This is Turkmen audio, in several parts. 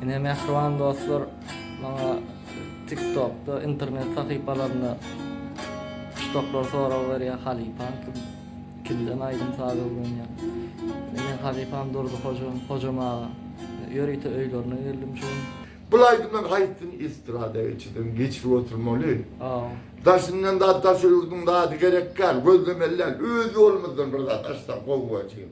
Ine mähriban dostlar maňa TikTokda internet sahypalarynda muşdaklar sorag berýär halypaň kim kimden aýdym saz öwrenýär. Meň halypam Durdy Hoja Hojam aga. Ýörite öýlerine geldim şu gün. Bul aýdymlaň haýsyny estrada geçirseň geçirip oturmaly. Daşyndan zat daşary ýurduň zady gerek däl, gözlemeli däl. Öz ýolumyzdan bir zat açsak gowy boljak.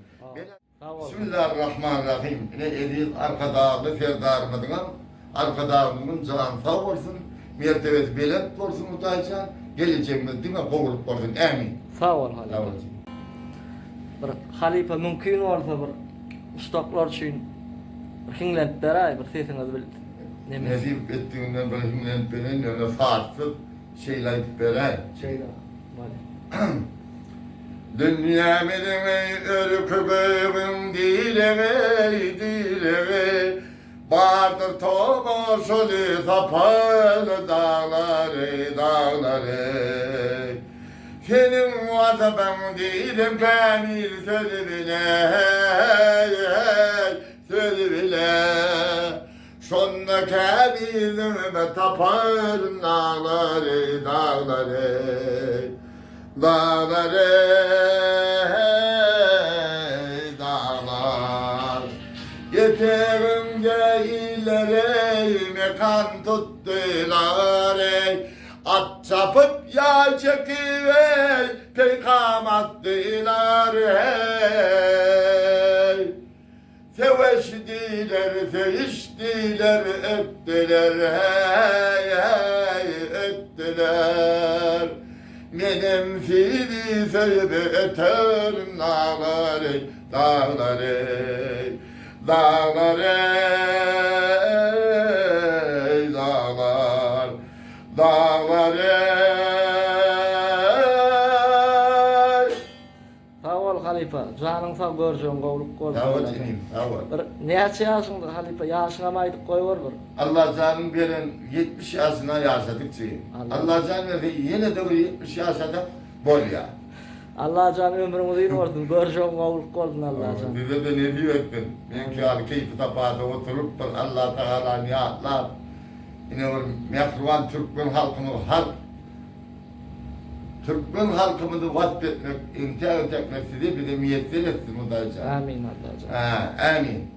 Bismillarrahmanrahim ine eziz Arkadagly Serdarymyzyňam Arkadagymyzyň jany sag bolsun mertebesi belent bolsun Hudaýjan gelejegimiz diňe gowulyk bolsun ämin. Sag bol halypa. Bir halypa mümkin bolsa bir muşdaklar üçin bir hiňlenip beräý bir sesiňiz bil neme. Nesip etdiginden bir hiňlenip bereýin ýöne sazsyz şeýle aýdyp beräý. Şeýle bolýa. Dünýämiziň örki gögüň dilegi, dilegi, Bardyr tomaşaly sapaly daglary, daglary. Seniň waspyň diýdim kämil söz bile, söz bile. Şonda kämilligimi taparyn daglary, daglary, Daglary, heý, daglar. Etegimde iller-eý, mekan tutdylar, eý. At çapyp, ýaý çekip-eý, peýkam atdylar, heý. Söweşdiler, söýüşdiler, öpdüler, heý, heý, öpdüler. Menem sizi söýüp öterin daglar eý, daglar eý, daglar eý, daglar, daglar eý. Sag bol halypa janyň sag görjegiň gowluk bolsun. Sag bol inim sag bol. Bir näçe ýaşyňda halypa ýaşyňam aýdyp goýber bir. Allajanyň beren 70 ýaşyna ýaşadyk jigim. Allajan berse ýene-de bir 70 ýaşasak bolýa. Allajan ömrüň uzyn bolsun görjegiň gowluk bolsun Allajan. Size-de nesip etsin. Meňki ýaly keýpi-sapada oturyp bir Allatagalany ýatlap ine bir mähriban türkmen halkymyz halk Türkmen halkymyzy wasp etmek entäk-entäkler size bize miýesser etsin Hudaýjan. Amin Allajan. Ämin.